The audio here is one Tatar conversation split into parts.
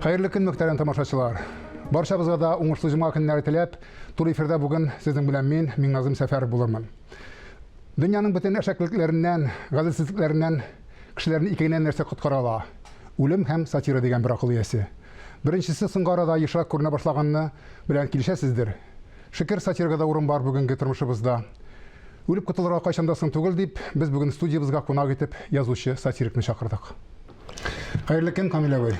Хәерле көн, мөхтәрәм тамашачылар. Барчабызга да уңышлы җомга көннәре теләп, туры эфирда бүген сезнең белән мин, Миңназым Сәфәров булырмын. Дөньяның бөтен әшәклекләреннән, гаделсезлекләреннән кешеләрне ике генә нәрсә коткара ала. Үлем һәм сатира дигән бер акыл иясе. Беренчесе соңгы арада ешрак күренә башлаганны белән килешәсездер. Шөкер, сатирага да урын бар бүгенге тормышыбызда. Үлеп котылырга кайчан да соң түгел дип, без бүген студиябезгә кунак итеп язучы сатирикны чакырдык. Хәерле көн, Камил абый.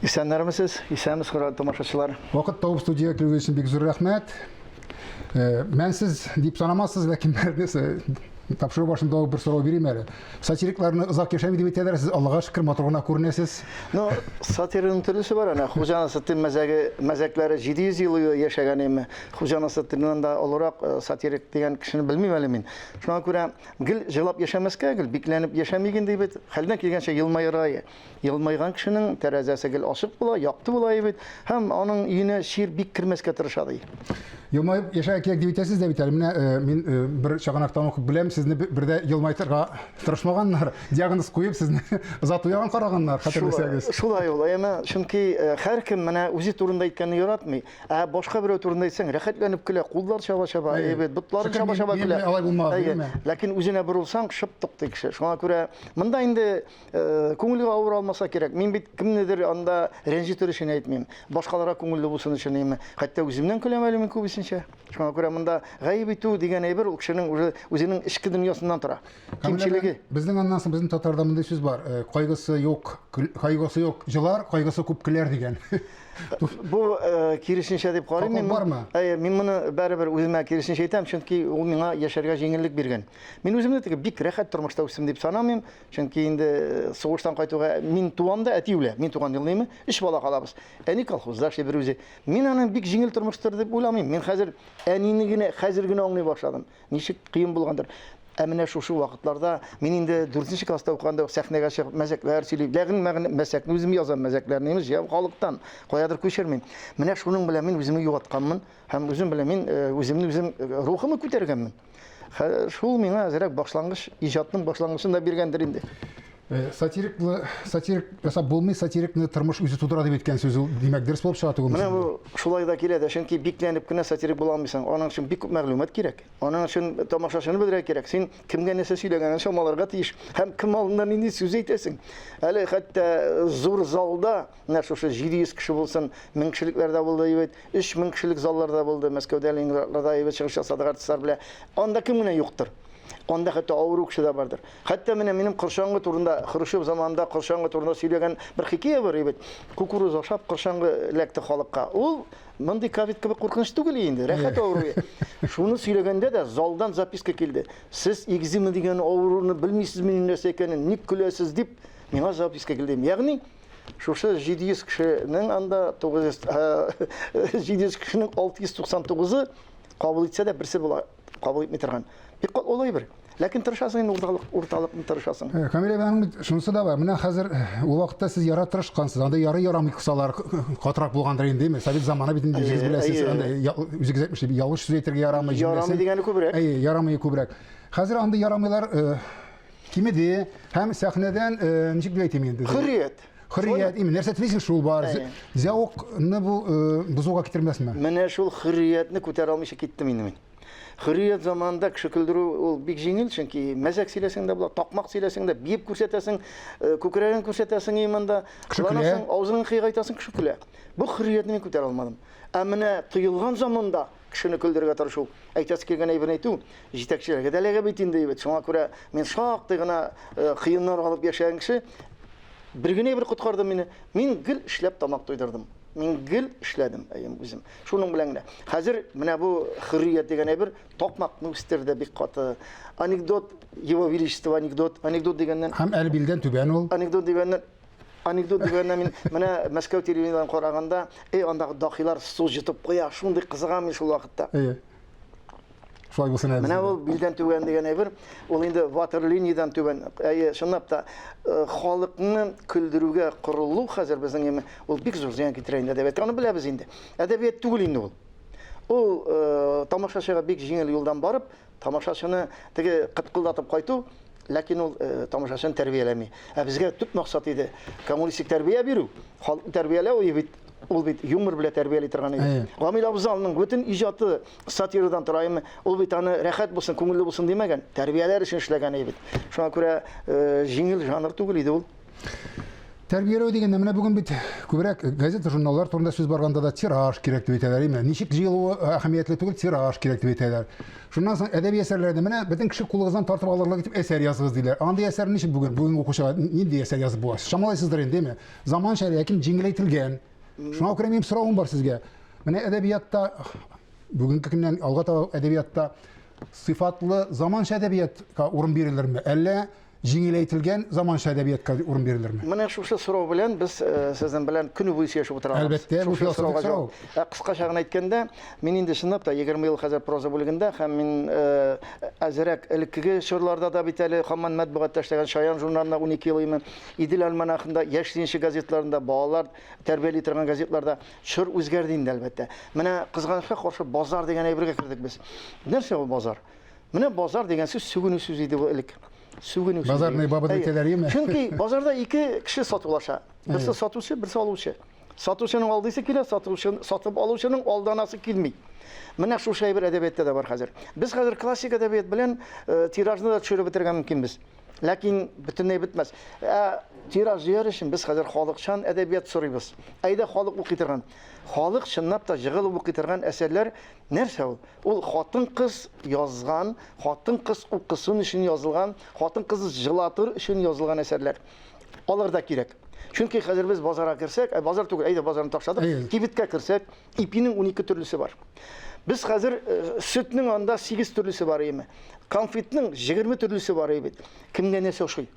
Исәннәрмесез? Исәнмесез, хөрмәтле тамашачылар. Вакыт табып студиягә килүегез өчен бик зур рәхмәт. Э, мәнсез дип санамассыз, ләкин тапшыру башында ук бер сорау бирим әле. Сатирикларны озак яшәми дип әйтәләр, сез Аллага шөкер матур гына күренәсез. Ну, сатираның төрлесе бар, әнә Хуҗа Насретдин мәзәге, мәзәкләре 700 ел яшәгән име. Хуҗа Насретдиннән дә олырак э, сатирик дигән кешене белмим әле мин. Шуңа күрә гел җылап яшәмәскә, гел бикләнеп яшәмик инде бит. Хәлдән килгәнчә елмаерга. Елмайган кешенең тәрәзәсе гел ачык була, якты була бит, һәм аның өенә чир бик кермәскә тырыша ди. Елмаеп яшәргә кирәк дип әйтәсез дә бит әле. Менә э, мин э, бер чыганактан укып беләм, сезне бер дә елмайтырга тырышмаганнар, диагноз куеп сезне озату ягын караганнар, хәтерләсәгез. Шулай ул, әмма чөнки э, һәркем менә үзе турында әйткәнне яратмый, ә башка берәү турында әйтсәң, рәхәтләнеп көлә, куллар чаба-чаба, әйбәт, ботларын чаба-чаба көлә. Алай булмаган, Ләкин үзенә борылсаң, шып туктый кеше. Шуңа күрә монда инде Э, күңелгә авыр алмаса кирәк. Мин бит кемнедер анда рәнҗетер өчен әйтмим. Башкаларга күңелле булсын өчен әйтмим. Хәтта үземнән көләм әле мин күбесенчә. Шуңа күрә монда гаеп итү дигән әйбер ул кешенең уже үзенең эчке дөньясыннан тора. Кимчелеге. Безнең аннан соң безнең татарда мондый сүз бар. Э, кайгысы юк, кайгысы юк, җылар, кайгысы күп көләр дигән. Бу э, киресенчә дип карыйм мин. Бармы? Әйе, мин моны барыбер үземә киресенчә әйтәм, чөнки ул миңа яшәргә җиңеллек биргән. Мин үземне теге бик рәхәт тормышта үстем дип санамыйм. Чөнки инде э, сугыштан кайтуга мин туам да, әти үлә. Мин туган елны өч бала калабыз. Әни колхозда эшли бер үзе. Мин аны бик җиңел тормыштыр дип уйламыйм. Мин хәзер әнине генә хәзер генә аңлый башладым. Ничек кыен булгандыр. Ә менә шушы вакытларда мин инде 4 класста укыганда ук сәхнәгә чыгып мәзәкләр сөйлим. Ләкин мәзәкне үзем язам, мәзәкләрне имеш җыям халыктан. Каядыр күчермим. Менә шуның белән мин үземне юатканмын һәм үзем белән мин э, үземне үзем э, рухымны күтәргәнмен. Шул миңа әзрәк башлангыч, иҗатның башлангычын да биргәндер инде. Э, сатирикны сатирик ясап булмый, сатирикны тормыш үзе тудыра дип әйткән сүз ул, димәк, дөрес булып чыга түгелме? Менә бу шулай да килә дә, чөнки бикләнеп кенә сатирик була алмыйсың. Аның өчен бик күп мәгълүмат кирәк. Аның өчен тамашачыны белергә кирәк. Син кемгә нәрсә сөйләгәнен чамаларга тиеш һәм кем алдында нинди сүз әйтәсең. Әле хәтта зур залда Менә шушы 700 кеше булсын, 1000 кешелекләр дә булды бит, 3000 кешелек заллар да булды, Мәскәүдә, Ленинградларда әйбәт чыгыш ясадык артистлар белән. Анда кем генә юктыр. Анда хәтта авыру кеше дә бардыр. Хәтта менә минем коршаңгы турында, Хрущев заманында коршаңгы турында сөйләгән бер хикәя бар бит. Кукуруз ашап коршаңгы эләкте халыкка. Ул мондый ковид кебек куркыныч түгел инде, рәхәт авыру. Шуны сөйләгәндә дә залдан записка килде. Сез экзема дигән авыруны белмисезме нәрсә икәнен, ник көләсез дип миңа записка килде. Ягъни Шушы 700 кешенең анда 900 700 кешенең 699-ы кабул итсә дә берсе була кабул итми торган. Бик катлаулы әйбер. Ләкин тырышасың инде урталык, урталыкны тырышасың. Э, Камилә аның бит шунысы да бар. Менә хәзер э, ул вакытта сез ярар тырышкансыз. Анда ярый ярамый кысалар катырак булгандыр инде, әйме? Совет заманы бит инде үзегез беләсез. Анда үзегез әйтмешли, ялгыш сүз әйтергә ярамый. Ярамый дигәне күбрәк. Әйе, ярамый күбрәк. Хәзер андый ярамыйлар э, Кимеде һәм сәхнәдән э, ничек дип әйтим инде? Хөррият. Хөррият, именно нәрсә телисең шул бар. Зәвыкны бу э, бозуга китермәсме? Менә шул хөрриятне күтәрә алмыйча киттем инде мин. Хөррият заманында кеше көлдерү ул бик җиңел, чөнки мәзәк сөйләсәң дә була, такмак сөйләсәң дә, биеп күрсәтәсең, э, күкрәген күрсәтәсең иманда, кыланасың, авызыңны кыйгайтасың, кеше көлә. Бу хөрриятне мин күтәрә алмадым. Ә менә тыелган заманда кешене көлдерергә тырышу, әйтәсе килгән әйберне әйтү, җитәкчеләргә дә эләгә бит инде бит. Шуңа күрә мин шактый гына э, кыеннар алып яшәгән кеше. Бер генә бер коткарды мине. Мин гел эшләп тамак туйдырдым. Мин гел эшләдем, әйем үзем. Шуның белән генә. Хәзер менә бу хөррият дигән әйбер такмакны үстерде бик каты. Анекдот, его величество анекдот, анекдот дигәннән. Һәм әле билдән түбән ул. Анекдот дигәннән анекдот дигәннән мин менә Мәскәү телевидениедән караганда, эй, андагы дахилар су җотып куя, шундый кызыгам мин шул вакытта. Әйе. Шулай булсын әле. Менә ул билдән түбән дигән әйбер, ул инде ватерлиниядән түбән. Әйе, чынлап та э, халыкны көлдерүгә корылу хәзер безнең эме, ул бик зур зыян китерә инде әдәбиятка. Аны беләбез инде. Әдәбият түгел инде ул. Ул э, тамашачыга бик җиңел юлдан барып, тамашачыны теге кыткылдатып кайту. Ләкин ул э, тамашачыны тәрбияләми. Ә безгә төп максат иде коммунистик тәрбия бирү, халыкны тәрбияләү бит ул бит юмор белән тәрбияли торган иде. Гамил Абзалның бөтен иҗаты сатирадан тора име? Ул бит аны рәхәт булсын, күңелле булсын димәгән, тәрбияләр өчен эшләгән иде бит. Шуңа күрә э, җиңел жанр түгел иде ул. Тәрбияләү дигәндә, менә бүген бит күбрәк газета, журналлар турында сүз барганда да тираж кирәк дип әйтәләр, име? Ничек җыелуы э, әһәмиятле түгел, тираж кирәк дип әйтәләр. Шуннан соң әдәби әсәрләрдә менә бөтен кеше кулыгыздан тартып алырлык итеп әсәр языгыз диләр. Андый әсәр ничек бүген бүгенге укучыга нинди әсәр язып була? Чамалайсыздыр инде, әйме? Заманча, ләкин җиңеләйтелгән. Шуңа күрә минем соравым бар сезгә. Менә әдәбиятта бүгенге көннән алга таба әдәбиятта сыйфатлы заманча әдәбиятка урын бирелерме? Әллә җиңеләйтелгән заманча әдәбиятка урын бирелерме? Менә шушы сорау белән без э, сезнең белән көне буе сөйләшеп утыра алабыз. Әлбәттә, бу философик сорау. Ә кыскача гына әйткәндә, мин инде чынлап та 20 ел хәзер проза бүлегендә һәм мин э, әзерәк элеккеге чорларда да бит әле һаман матбугатта эшләгән Шаян журналында 12 ел име, Идел альманахында, Яшь ленче газетларында, балалар тәрбияли торган газетларда чор үзгәрде инде әлбәттә. Менә кызганычка каршы базар дигән әйбергә кердек без. Нәрсә ул базар? Менә базар дигән сүз сүгенү сүз иде бу элек. Сүгенү сүзе. Базарный баба дип әйтәләр, име? Чөнки базарда ике кеше сатулаша. Берсе сатучы, берсе алучы. Сатучының алдыйсы килә, сатучы, сатып алучының алданасы килми. Менә шушы әйбер әдәбиятта да бар хәзер. Без хәзер классик әдәбият белән э, тиражны да төшереп бетерергә мөмкинбез. Ләкин бөтенләй бетмәс. Ә тираж җыяр өчен без хәзер халыкчан әдәбият сорыйбыз. Әйдә халык укый торган. Халык чынлап та җыгылып укый торган әсәрләр нәрсә ул? Ул хатын-кыз язган, хатын-кыз укысын өчен язылган, хатын-кыз җылатыр өчен язылган әсәрләр. Алар да кирәк. Чөнки хәзер без базарга керсәк, ә базар түгел, әйдә базарны ташладык, кибеткә керсәк, ипинең 12 төрлесе бар. Без хәзер э, сөтнең анда 8 төрлесе бар име. Конфетның 20 төрлесе бар бит. Кемгә нәрсә ошый?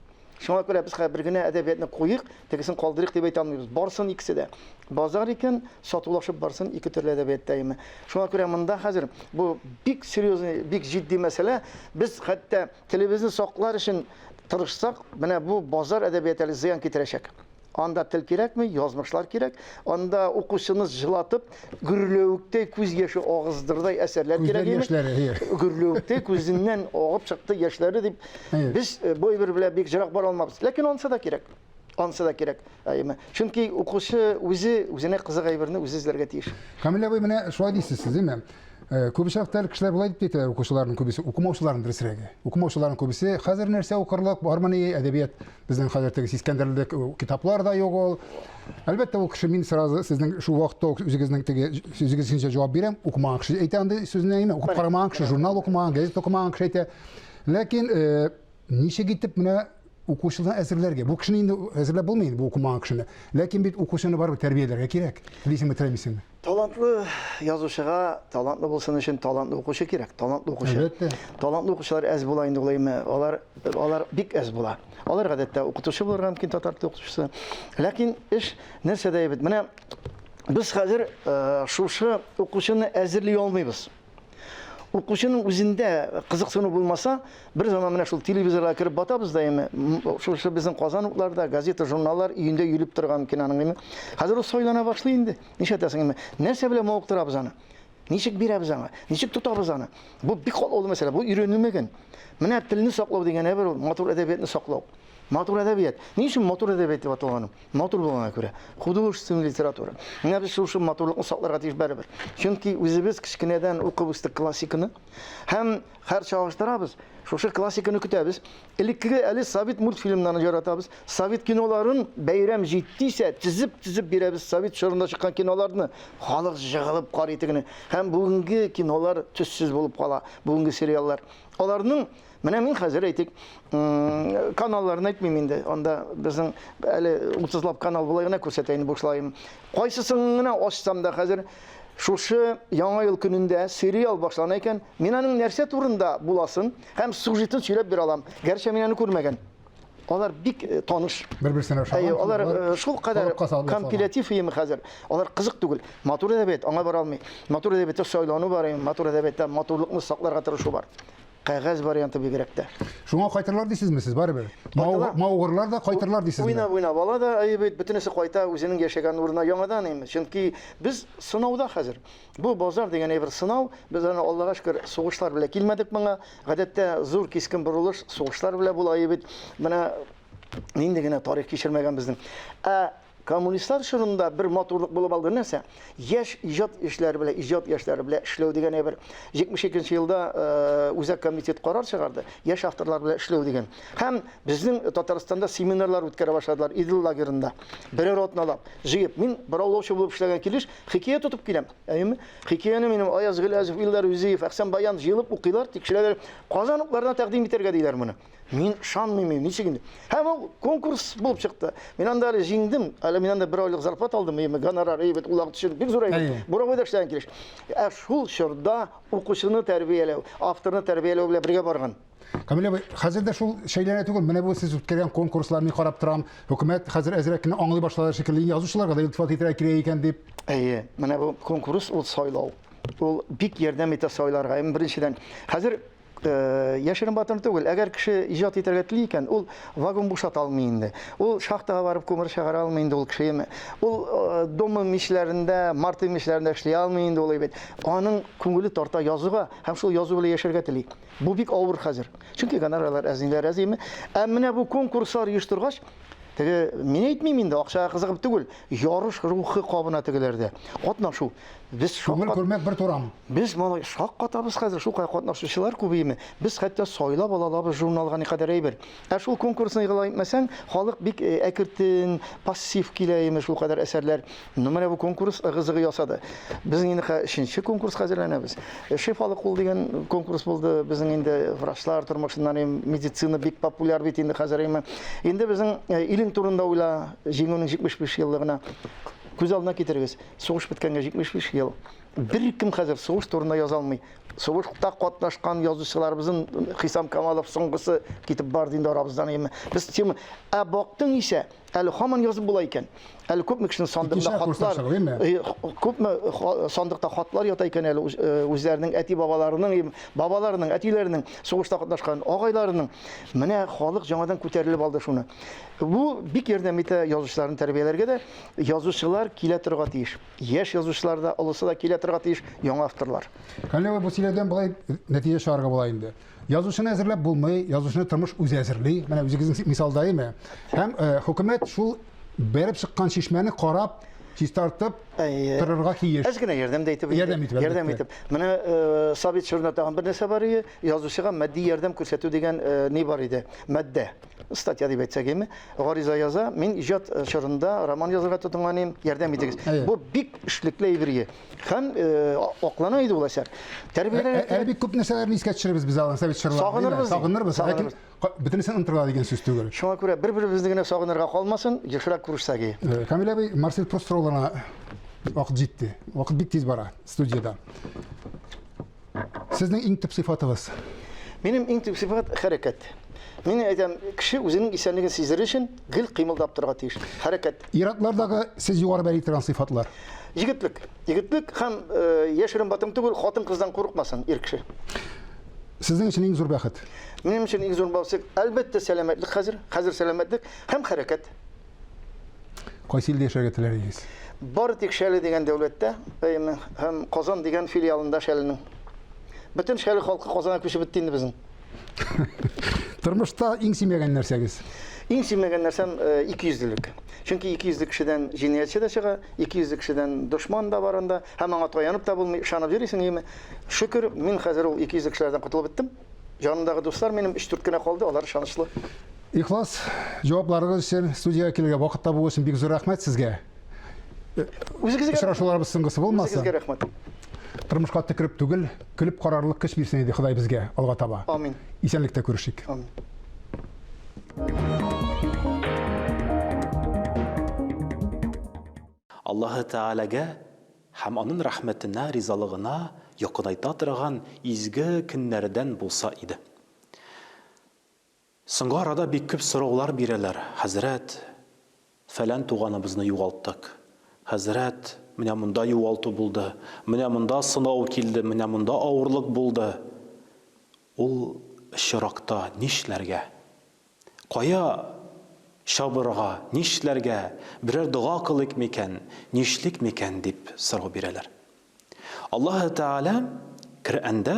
Шуңа күрә без хәзер бер генә әдәбиятны куйык, тегесен калдырыйк дип әйтә алмыйбыз. Барсын икесе дә. Базар икән, сатулашып барсын ике төрле әдәбиятта име. Шуңа күрә монда хәзер бу бик серьезный, бик җитди мәсьәлә. Без хәтта телебезне саклар өчен тырышсак, менә бу базар әдәбияты әле зыян китерәчәк. Анда тел кирәкми, язмышлар кирәк. Анда укучыны җылатып, гөрләвектәй күз яше агыздырдай әсәрләр кирәк. Яшьләре, әйе. Гөрләвектәй күзеннән агып чыкты яшьләре дип. Без э, бу әйбер белән бик ерак бара алмабыз. Ләкин анысы да кирәк. Анысы да кирәк. Әйеме? Чөнки укучы үзе үзенә кызык әйберне үзе эзләргә тиеш. Камил абый, менә шулай дисез сез, әйеме? Э, күп очракта кешеләр болай дип әйтәләр, укучыларның күбесе, укымаучыларның дөресрәге. Укымаучыларның күбесе хәзер нәрсә укырлык, бармыни әдәбият безнең хәзер теге сискәндерерлек э, китаплар да юк ул. Әлбәттә, ул кеше мин сразу сезнең шул вакытта ук үзегезнең теге сүзегезгә җавап бирәм. Укымаган кеше әйтә андый сүзне, әйме? Укып карамаган кеше, журнал укымаган, газета укымаган кеше әйтә. Ләкин э, ничек итеп менә укучыны әзерләргә? Бу кешене инде әзерләп булмый инде, бу укымаган кешене. Ләкин бит укучыны барыбер тәрбияләргә кирәк. Телисеңме, теләмисеңме? Талантлы язучыга талантлы булсын өчен талантлы укучы кирәк, талантлы укучы. Әлбәттә. Талантлы укучылар әз була инде улаймы, алар алар бик әз була. Алар гадәттә укытучы булырга мөмкин, татар теле укытучысы. Ләкин эш нәрсәдә бит? Менә без хәзер э, шушы укучыны әзерли алмыйбыз. Укучының үзендә кызыксыну булмаса, бер заман менә шул телевизорга кереп батабыз да эме, шушы безнең Казан утларда, газета, журналлар өендә өелеп торган мөмкин аның эме. Хәзер ул сайлана башлый инде. Нишләтәсең эме? Нәрсә белән мавыктырабыз аны? Ничек бирәбез аңа? Ничек тотабыз аны? Бу бик катлаулы мәсьәлә, бу өйрәнелмәгән. Менә телне саклау дигән әйбер ул, матур әдәбиятны саклау. Матур әдәбият. Ни өчен матур әдәбият дип аталган ул? Матур булганга күрә. Художественный литература. Менә без шушы матурлыкны сакларга тиеш барыбер. Чөнки үзебез кечкенәдән укып үстек классиканы. Һәм һәр чагыштырабыз, шушы классиканы көтәбез. Элеккеге әле совет мультфильмнарын яратабыз. Совет киноларын бәйрәм җиттисә, тезеп-тезеп бирәбез совет чорында чыккан киноларны. Халык жыгылып карый тегене. Һәм бүгенге кинолар төссез булып кала, бүгенге сериаллар. Аларның Менә мин хәзер әйтик, каналларын әйтмим инде. Анда безнең әле 30лап канал болай гына күрсәтә инде бушлаем. Кайсысын гына ачсам да хәзер шушы Яңа ел көнендә сериал башлана икән, мин аның нәрсә турында буласын һәм сюжетын сөйләп бирә алам. Гәрчә мин аны күрмәгән. Алар бик э, таныш. Бер-берсенә ошаган. Әйе, алар э, шул кадәр компилятив иеме хәзер. Алар кызык түгел. Матур әдәбият аңа бара алмый. Матур әдәбиятта сайлану бар, матур әдәбиятта матурлыкны сакларга тырышу бар. Кәгазь варианты бигрәк тә. Шуңа кайтырлар дисезме сез барыбер? Мавыгырлар да кайтырлар дисезме? Уйнап уйнап ала да, әйе бит, бөтенесе кайта үзенең яшәгән урынына яңадан инде. Чөнки без сынауда хәзер. Бу базар дигән әйбер сынау. Без аны Аллага шөкер сугышлар белән килмәдек моңа. Гадәттә зур кискен борылыш сугышлар белән була әйе бит. Менә нинди генә тарих кичермәгән безнең. Ә Коммунистлар чорында бер матурлык булып алды нәрсә? Яшь иҗат эшләре белән, иҗат яшьләре белән эшләү дигән әйбер. 72 елда э, Үзәк комитет карар чыгарды, яшь авторлар белән эшләү дигән. Һәм безнең Татарстанда семинарлар үткәрә башладылар Идел лагерында. Берәр атналап җыеп, мин бораулаучы булып эшләгән килеш хикәя тотып киләм. Әйеме? Хикәяне минем Аяз Гыйләҗев, Илдар Юзиев, Әхсән Баян җыелып укыйлар, тикшерәләр. Казан укларына тәкъдим итәргә диләр моны. Мин ышанмыйм, ничек инде? Һәм ул конкурс булып чыкты. Мин анда әле җиңдем. Әле мин анда бер айлык зарплата алдым, әйеме, гонорар, әйбәт, ул вакыт өчен бик зур әйбер. Буровойда эшләгән килеш. Ә шул чорда укучыны тәрбияләү, авторны тәрбияләү белән бергә барган. Камил абый, хәзер дә шул шәйләнә түгел. Менә бу сез үткәргән конкурслар мин карап торам. Хөкүмәт хәзер әзрәк кенә аңлый башлады шикелле, язучыларга да илтифат итәргә кирәк икән дип. Әйе, менә бу конкурс ул сайлау. Ул бик ярдәм итә сайларга. Беренчедән, хәзер Э, яшерен батыр түгел. Әгәр кеше иҗат итәргә тели икән, ул вагон бушата алмый инде. Ул шахтага барып күмер чыгара алмый инде ул кеше. Ул э, дома мичләрендә, марты мичләрендә эшли алмый инде ул әйбәт. Аның күңеле тарта язуга һәм шул язу белән яшәргә тели. Бу бик авыр хәзер. Чөнки гонорарлар әз, ниләр әз име. Ә менә бу конкурслар оештыргач, теге мин әйтмим инде, акчага кызыгып түгел, ярыш рухы кабына тегеләрдә. Катнашу. Без Күңел күрмәк бер турам. Без малай шаккатабыз хәзер, шул кадәр катнашучылар күбәйме. Без хәтта сайлап ала алабыз журналга никадәр әйбер. Ә шул конкурсны игълан итмәсәң, халык бик э, әкертен, пассив килә име шул кадәр әсәрләр. Ну менә бу конкурс ыгы-зыгы ясады. Без инде өченче конкурс хәзерләнәбез. Э, Шифалы кул дигән конкурс булды. Безнең инде врачлар тормышыннан медицина бик популяр бит инде хәзер име. Инде безнең э, илең турында уйла, җиңүнең 75 еллыгына күз алдына китерегез. Сугыш беткәнгә 75 ел. Беркем хәзер сугыш турында яза алмый. Сугышта катнашкан язучыларыбызның Хисам Камалов соңгысы китеп барды инде арабыздан име. Без тема, ә бактың исә, әле һаман язып була икән. Әле күпме кешенең сандыгында хатлар, күпме сандыкта хатлар ята икән әле үзләренең әти-бабаларының, бабаларының, әтиләренең сугышта катнашкан агайларының. Менә халык яңадан күтәрелеп алды шуны. Бу бик ярдәм итә язучыларны тәрбияләргә дә. Язучылар килә торырга тиеш. Яшь язучылар да, олысы да килә торырга тиеш, яңа авторлар. Камил абый, бу сөйләүдән болай нәтиҗә чыгарырга була инде. Язучыны әзерләп булмый, язучыны тормыш үзе әзерли. Менә үзегезнең мисалда име. Һәм э, хөкүмәт шул бәреп чыккан чишмәне карап, чистартып торырга тиеш. Әз генә ярдәм дә итеп. Ярдәм итеп, ярдәм итеп. Менә э, Совет чорында тагын бер нәрсә бар иде, язучыга матди ярдәм күрсәтү дигән э, ни бар иде, маддә. Статья дип әйтсәк әйме, гариза яза, мин иҗат э, чорында роман язарга тотынган идем, ярдәм итегез. Бу бик эшлекле әйбер иде. Һәм э, аклана иде ул әсәр. Тәрбияләр Әле бик күп нәрсәләрне искә төшерәбез без алар совет чорларын. Сагынырбыз. Сагынырбыз. Ләкин бөтенесен онытырга дигән сүз түгел. Шуңа күрә бер-беребезне генә сагынырга калмасын, ешрак күрешсәк иде. Э, Камил абый, Марсель Пруст сорауларына вакыт җитте. Вакыт бик тиз бара студиядә. Сезнең иң төп сыйфатыгыз? Минем иң төп сыйфат хәрәкәт. Мин әйтәм, кеше үзенең исәнлеген сиздерер өчен гел кыймылдап торырга тиеш. Хәрәкәт. Ир-атлардагы сез югары бәяли торган сыйфатлар? Егетлек. Егетлек һәм э, яшерен батым түгел, хатын-кыздан курыкмасын ир кеше. Сезнең өчен иң зур бәхет? Минем өчен иң зур бәхет, әлбәттә, сәламәтлек хәзер. Хәзер сәламәтлек һәм хәрәкәт. Кайсы илдә яшәргә теләр идегез? Бары тик Шәле дигән дәүләттә, әйеме, һәм Казан дигән филиалында Шәленең. Бөтен Шәле халкы Казанга күчеп бетте инде безнең. Тормышта иң сөймәгән нәрсәгез? Иң сөймәгән нәрсәм э, икейөзлелек. Чөнки икейөзле кешедән җинаятьче дә чыга, икейөзле кешедән дошман да бар анда, һәм аңа таянып та булмый, ышанып йөрисең, әйеме. Шөкер, мин хәзер ул икейөзле кешеләрдән котылып беттем. Янымдагы дуслар минем өч-дүрт кенә калды, алар ышанычлы. Ихлас җавапларыгыз өчен, студиягә килергә вакыт табуыгыз өчен бик зур рәхмәт сезгә. Үзегезгә Очрашуларыбыз соңгысы булмасын. Үзегезгә рәхмәт. Тормышка төкереп түгел, көлеп карарлык көч бирсен иде Ходай безгә алга таба. Амин. Исәнлектә күрешик. Амин. Аллаһы Тәгаләгә һәм Анын рәхмәтенә, ризалыгына якынайта торган изге көннәрдән булса иде. Соңгы арада бик күп сораулар бирәләр, Хәзрәт, фәлән туганыбызны югалттык. Хәзрәт, менә монда югалту булды, менә монда сынау килде, менә монда авырлык булды. Ул очракта нишләргә? Кая чабырга, нишләргә, берәр дога кылыйк микән, нишлик микән дип сорау бирәләр. Аллаһы Тәгалә Коръәндә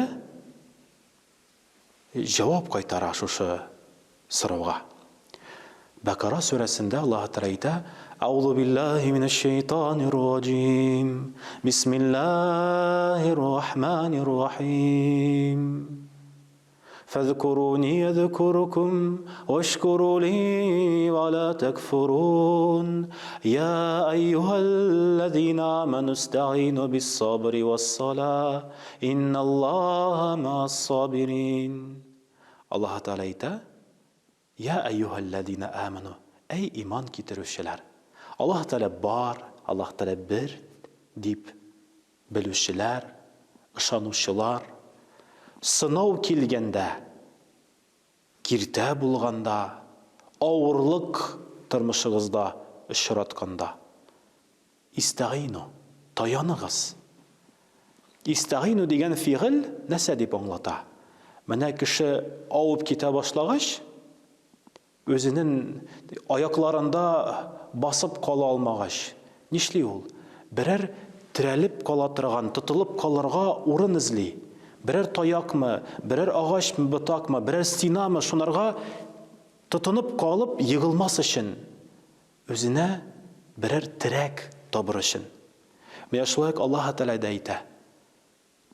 җавап кайтара шушы сорауга. Бәкара сүрәсендә Аллаһы Тәгалә әйтә, Әгъузу биллаһи минәш шәйтанир раҗим. Бисмиллаһир рахманир рахим. Фәзкуруни әзкуркум вашкуру ли ва ла такфурун. Я әйюһәлләзина аману истәгыйну бис-сабри вас-сала. Инналлаһа маас-сабирин. Аллаһы Тәгалә әйтә, Я әйюһәлләзина аману, әй иман китерүчеләр! Аллаһ Тәгалә бар, Аллаһ Тәгалә бер дип белүчеләр, ышанучылар, сынау килгәндә, киртә булганда, авырлык тормышыгызда очратканда, Истәгыйну, таяныгыз. Истәгыйну дигән фигыль нәрсә дип аңлата? Менә кеше авып китә башлагач, үзенен аякларында басып кала алмагач, нишли ул? Берәр терәлеп кала торган, тотылып калырга урын эзли. Берәр таякмы, берәр агачмы, ботакмы, берәр стенамы, шунарга тотынып калып егылмас өчен. Үзенә берәр терәк табыр өчен. Менә шулай ук Аллаһы Тәгалә дә әйтә,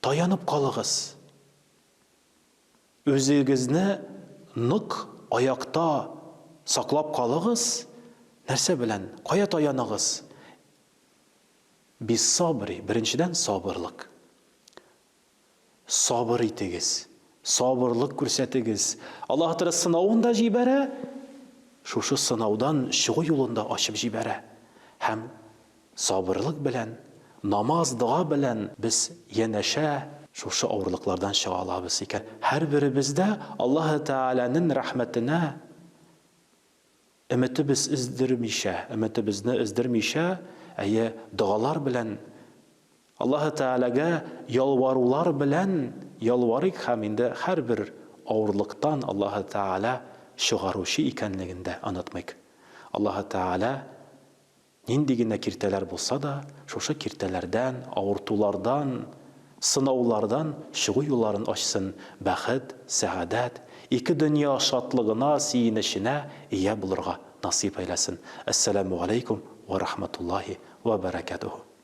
Таянып калыгыз! Үзегезне нык аякта саклап калыгыз, нәрсә белән? Кая таяныгыз? Биссабри, беренчедән, сабырлык. Сабыр итегез, сабырлык күрсәтегез. Аллаһ Тәгалә сынавын да җибәрә, шушы сынаудан чыгу юлын да ачып җибәрә. Һәм сабырлык белән, намаз, дога белән без янәшә шушы авырлыклардан чыга алабыз икән. Һәрберебез дә Аллаһ Тәгаләнең рәхмәтенә өметебез өздермичә, өметебезне өздермичә, әйе, догалар белән Аллаһы Тәгаләгә ялварулар белән ялварыйк һәм инде һәрбер авырлыктан Аллаһы Тәгалә чыгаручы икәнлеген дә онытмыйк. Аллаһы Тәгалә нинди генә киртәләр булса да, шушы киртәләрдән, авыртулардан, сынаулардан чыгу юлларын ачсын, бәхет, сәгадәт, ике дөнья шатлыгына, сөенеченә ия булырга насыйп әйләсен. Әссәламү галәйкүм вә рахматуллаһи вә бәрәкәтүһү.